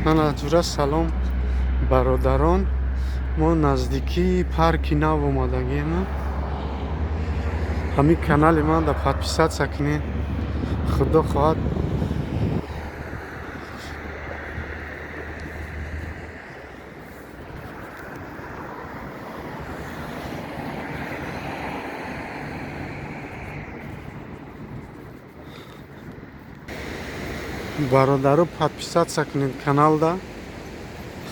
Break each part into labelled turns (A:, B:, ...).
A: Ана ҷура, салом, бародарон. Мо наздикии парки нав омадагием. Ҳамин канали ман да подписаться кунед. Худо хоҳад, бародаро, подписаться кунед каналда.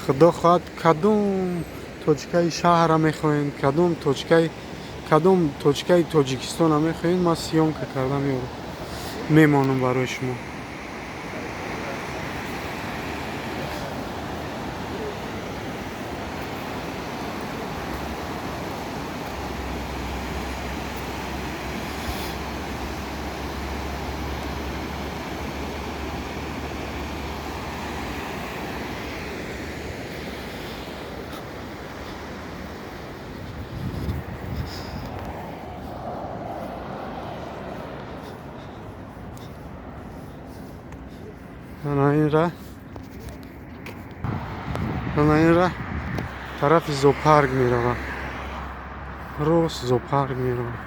A: Худо хоҳад, кадом точкаи шаҳрра мехоҳед, кадом точкаи Тоҷикистона мехоҳед, ман съёмка карда меорам, мемонам барои шумо. Ана ин ра тарафи зоопарк меравад, рост зоопарк меравад.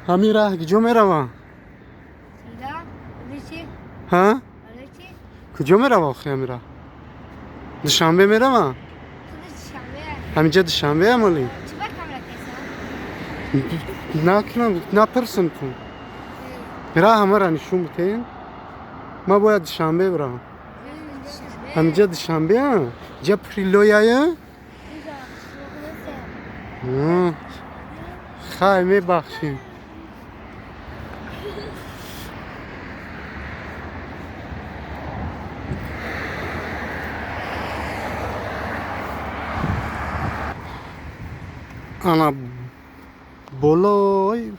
A: Ҳами раҳ куҷо мерава? Ҳа, куҷо мерава охи ҳами раҳ? Душанбе мерава? Ҳаминҷа Душанбе амали накунам, напурсам ту. Раҳ ҳамара нишон битен. Ман бояд Душанбе биравам. Ҳаминҷа Душанбе, ҷа прилояя. Хай, мебахшем. Ана болои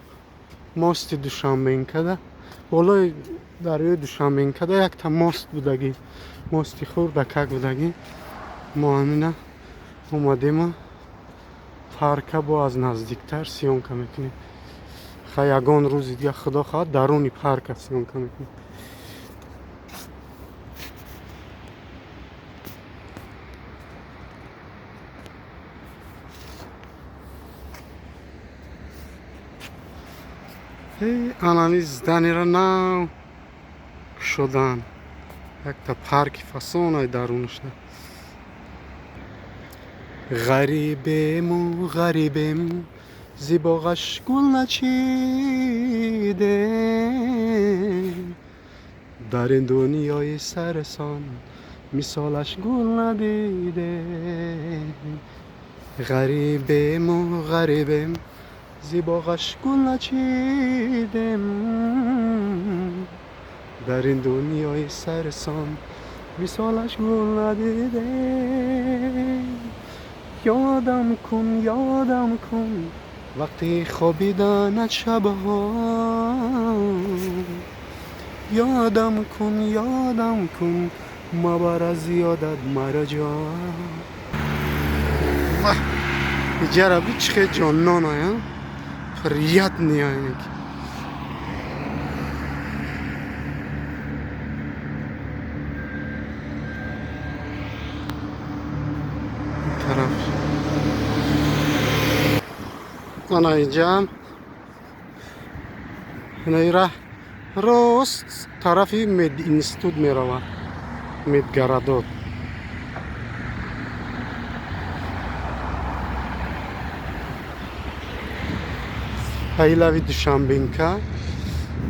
A: мости Душанбенкада, болои дарёи Душанбенкада якта мост будагӣ, мости хурдакак будагӣ. Мо ҳамина омадема, парка бо аз наздиктар съёмка мекунем. Хай, ягон рӯзи дига, худо хоҳад, даруни парка съёмка мекунем. Анами зданиера нав кушодан, якта парки фасонай дарунашда. Ғарибему, ғарибем, зи боғаш гул начидем. Дар ин дунёи сарсон мисолаш гул надидем. Ғарибему, ғарибем, зи боғаш гул начидем. Дар ин дунёи сарсон мисолаш гул надидем. Ёдам кун, ёдам кун вақти хобиданат шабҳо. Ёдам кун, ёдам кун, мабар аз ёдат маро ҷо. Иҷара би, чӣ хел ҷонноная, приятный ки. Тараф ана инҷаам, ина рост тарафи мединститут меравад, медгородок. Айлави Душанбенка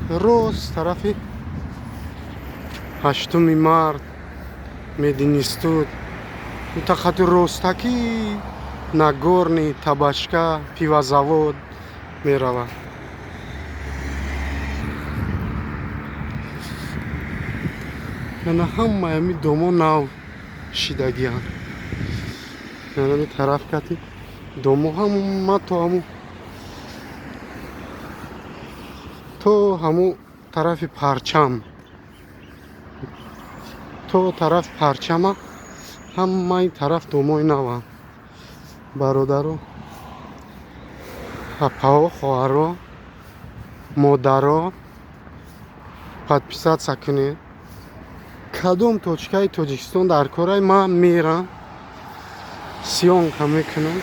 A: рост тарафи Ҳаштуми март, мединститут, хати ростакӣ Нагорный, Табачка, пивозавод меравад. Ана ҳамаи ҳами домо нав. Шидагианд. Янами тараф кати дому ҳама то ҳаму то ҳаму тарафи парчам, то тараф парчама ҳамаи тараф домои наванд. Бародаро, апао, хоҳаро, модаро, подписаться кунед. Кадом точкаи Тоҷикистон дар корай, ман мерам, съёмка мекунам,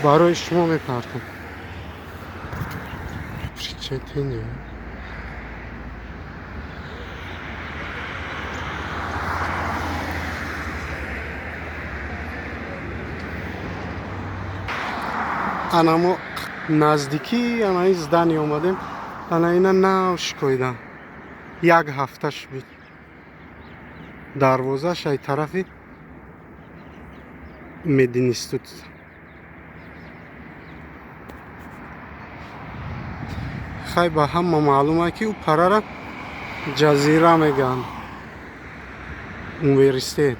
A: барои шумо мепартам. Причетение. Ана мо наздикии анаи здание омадем. Ана ина нав шикоидан, як ҳафташ буд. Дарвозааш ай тарафи мединститут. Хай, ба ҳама маълума, ки ӯ парара ҷазира мегӯянд, университет.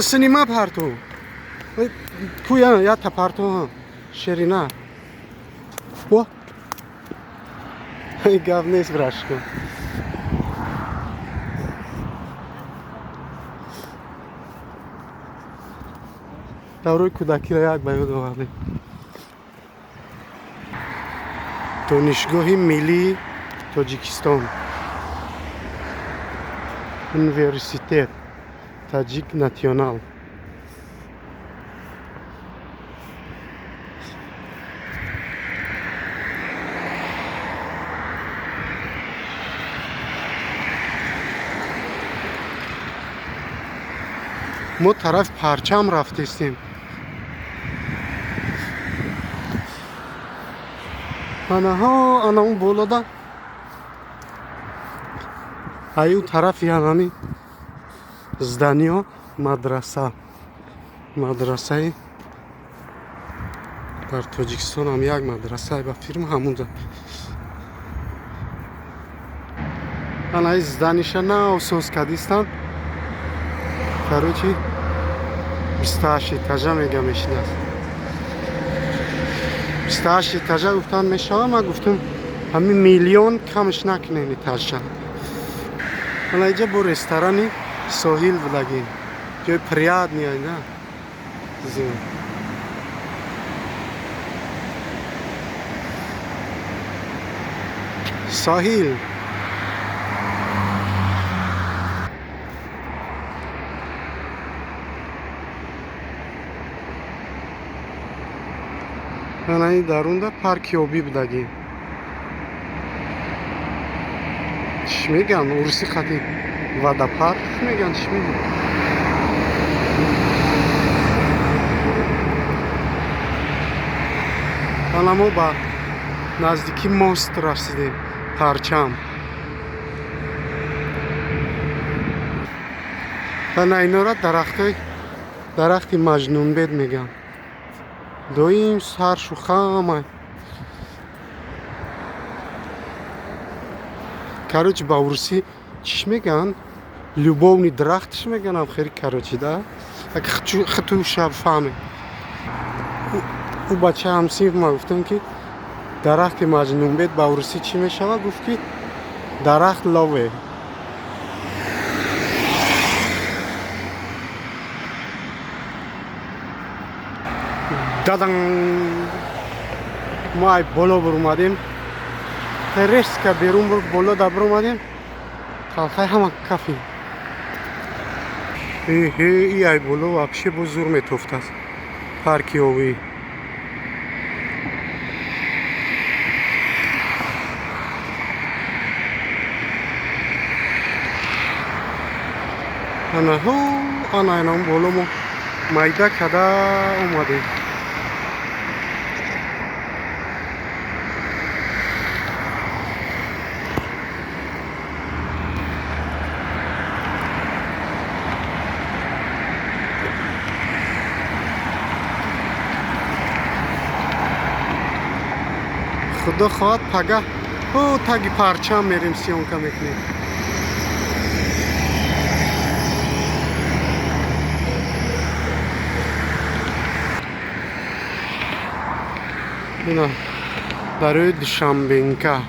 A: Снима парту куя ята парту ширина. О, гап нест, брашко. Даврои кӯдакиро як ба ёд овардем. Донишгоҳи миллии Тоҷикистон, университет таҷик национал. Мо тараф парчам рафтестем. Анаҳо, ана он болода, аю тарафи анами зданиё мадраса. Мадрасаи дар Тоҷикистон ҳам як мадрасае ба фирма ҳамунҷа. Анаи зданиша нав соз кардистанд. Короче, 28 этажа мега мешидаст. 28 этажа гуфтан мешава. Ма гуфтам, ҳамин миллион камш накунем этажа. Ана иҷа бо ресторани соҳил будагӣ, ҷои приятный на зин. Соҳил. Анаи дарунда парки обӣ будагӣ. Чӣ мегӯянд урусӣ хати, водопарк мегӯянд, чӣ мегӯянд? Ана мо ба наздики мост расидем, парчам. Ана инора дарахтои, дарахти маҷнунбед мегӯянд. Доим саршу хама. Короче, ба урусӣ чиш мегӯянд, любовный дарахтш мегӯянд хери. Короче, да, хиту шаб фаҳме. Ӯ бача ҳамсинф ма гуфтам, ки дарахти маҷнунбед ба урусӣ чӣ мешавад? Гуфт, ки дарахт лове. Дадан, мо ай боло буромадем, резко берун боло да буромадем, талхай ҳама кафи. Эҳе, и ай боло вообще бо зур метофтааст парки обӣ. Ана ҳу, ана инам боло мо майда када омадем. Худо хоҳад, пага ҳу таги парчам мерем, съёмка мекунем. Ина дарёи Душанбенка.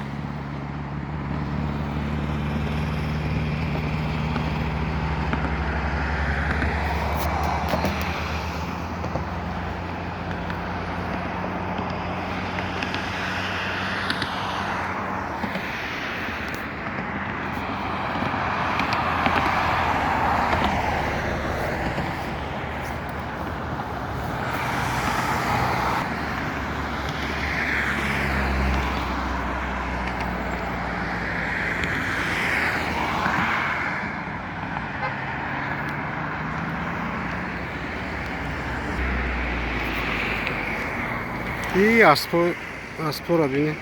A: И аспора бинед.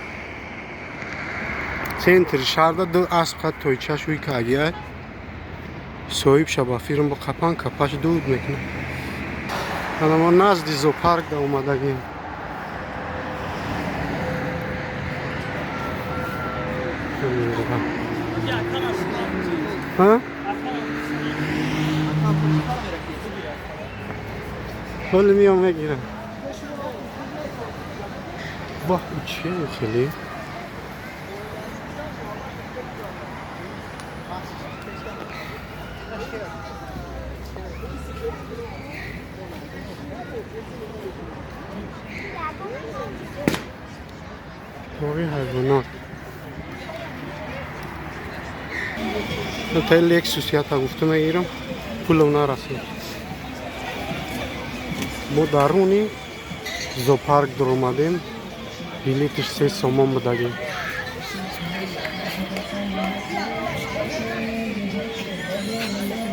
A: Центри шаҳрда ду асп қад тойчаш ӯй кагиай. Соҳибша ба фирм бо қапан капаш дуд мекунад. Ана мо назди зоопарк да омадагем. Ҳа? Ҳоли меом, мегирам. Воҳ, чие хеле? Боғи ҳайвонот. Таи Лексус ята гуфта мегирам, пулам нарасид. Мо даруни зоопарк дуромадем, билетиш 3 сомон будагӣ.